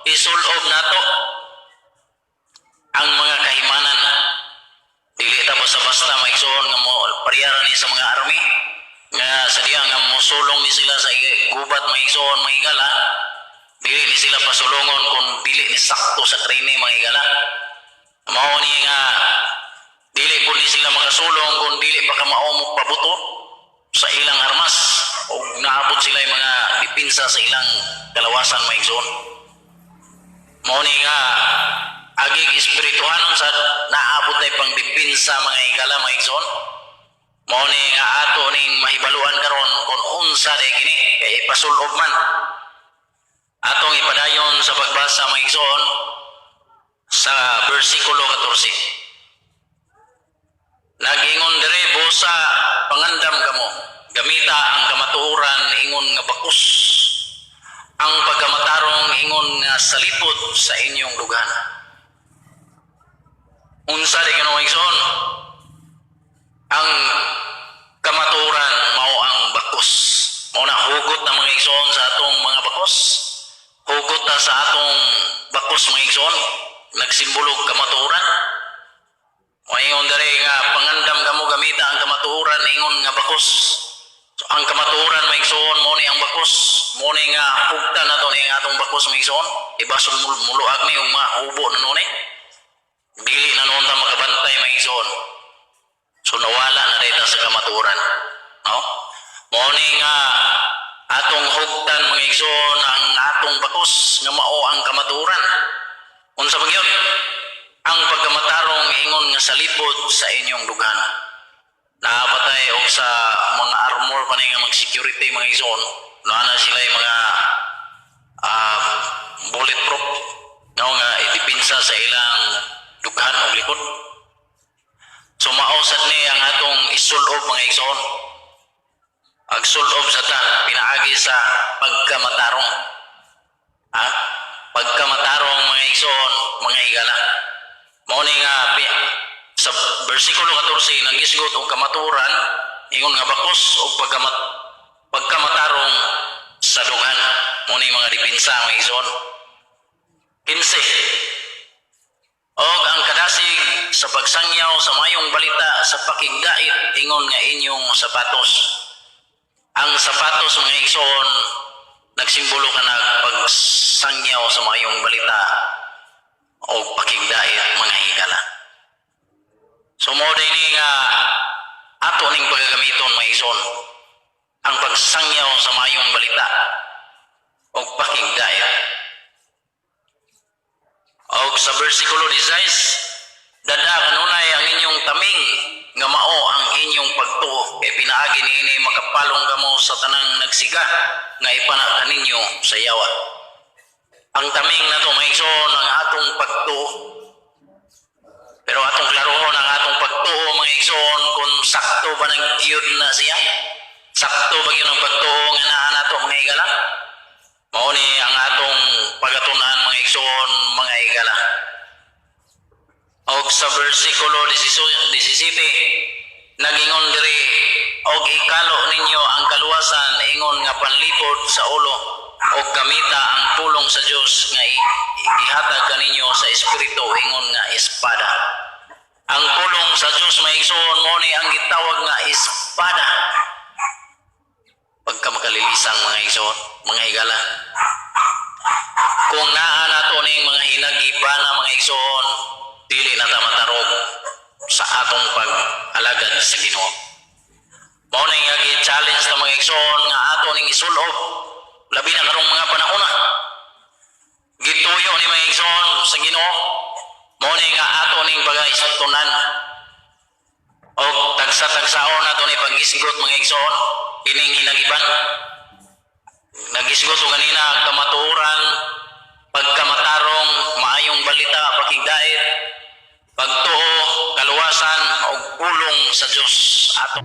Isulob nato ang mga kahimanan. Dili ta basta-basta, mga igsoon, nga mo parehara ni sa mga army nga sa diya nga mosulong ni sila sa gubat, mga igsoon, mga higala. Dili ni sila pasulongon kung dili ni sakto sa training, mga higala. Mao ni nga dili po ni sila makasulong kung dili pa ka mao mo pabuto sa ilang armas o naabot sila yung mga depensa sa ilang kalawasan, mga igsoon. Mao ni nga agig espirituhanon sa naabot na pang depensa, mga higala, mga igsoon. Mao ni nga ato ning mahibaluan karon kung unsa day kini kay ipasulob man. Atong ipadayon sa pagbasa, mga igsoon, sa bersikulo 14. Nagingon dire, "Busa pangandam kamo, gamita ang kamatuoran ingon nga bakos, ang pagkamatarong ingon nga salipod sa inyong dughan." Unsa di kano, igsoon? Ang kamatuoran mao ang bakos. Mao na hugot na, mga igsoon, sa atong mga bakos. Hugot na sa atong bakos, mga igsoon. Nagsimbolog kamatuoran. Ingon dere nga pangandam kamo, gamita ang kamatuoran ingon nga bakos. So, ang kamatuoran, mga igsoon, mo ni ang bakos. Mo ni nga hugtan na to ni ang atong bakos, mga igsoon. Ibason muluag ni ug mahubo na nuon eh. Dili na noon ta makabantay, mga igsoon. So nawala na dito sa kamatuoran. No? Mo ni nga atong hugtan, mga igsoon, ang atong bakos nga mao ang kamatuoran. Unsa ba gyud? Ang pagkamatarong ingon nga salipod sa inyong dughan. Naapatay og sa mga armor pa nga mag security, mga igsoon. Naa na sila yung mga bulletproof, no, nga idepinsa sa ilang dughan og likod. So mao sad ni ang atong isulob, mga igsoon. Ang sulob sa ta pinaagi sa pagkamatarong. Ha? Pagkamatarong, mga igsoon, mga higala. Mao ni nga sa bersikulo 14 nanggisgot og kamatuoran ingon nga bakos og pagkamatarong sa dughan. Mao ni mga depensa, mga igsoon. 15. Og ang kadasig sa pagsangyaw sa mayong balita sa pakigdait ingon nga inyong sapatos. Ang sapatos, mga igsoon, nagsimbolo kanag pagsangyaw sa mayong balita o pakigdait, mga higala. So mo din nga ato ning pagagamiton, mga igsoon, ang pagsangyaw sa mayong balita o pakigdait. Og sa bersikulo 16, dada kanunay ang inyong taming nga mao ang inyong pagtuo kay pinaagi niini makapalong kamo sa tanang nagsiga nga ipana kaninyo sa yawa. Ang taming nato, mga igsoon, ang atong pagtuo. Pero atong klarohon ang atong pagtuo, mga igsoon, kung sakto ba nang gyud na siya. Sakto ba gyud ang pagtuo nga naa nato, mga higala? Mao ni ang atong pagatunan, mga igsoon, mga higala. Og sa bersikulo 17, nagingon diri, og ikalo ninyo ang kaluwasan ingon nga panlipod sa ulo og gamita ang pulong sa Dios nga ihatag kaninyo sa Espiritu ingon nga espada. Ang pulong sa Dios, mga igsoon, mo ni ang gitawag nga espada. Pagka makalilisang, mga igsoon, mga higala. Kung naa nato ning mga hinagibana, mga igsoon, dili na ta matarog sa atong pag-alagad sa Ginoo. Mao na nga gi-challenge ta, mga igsoon, nga ato ning isulob labi na karong mga panahon na. Gituyo ni mga igsoon sa Ginoo. Mao ni nga ato ning pag-istunan. Og tagsa-tagsaon nato ni pag-isgot, mga igsoon, kining hinagiban. Nagisgot og kanina kamatuoran, pagkamatarong, maayong balita, pakigdait, pagtuo, kaluwasan ug pulong sa Dios ato.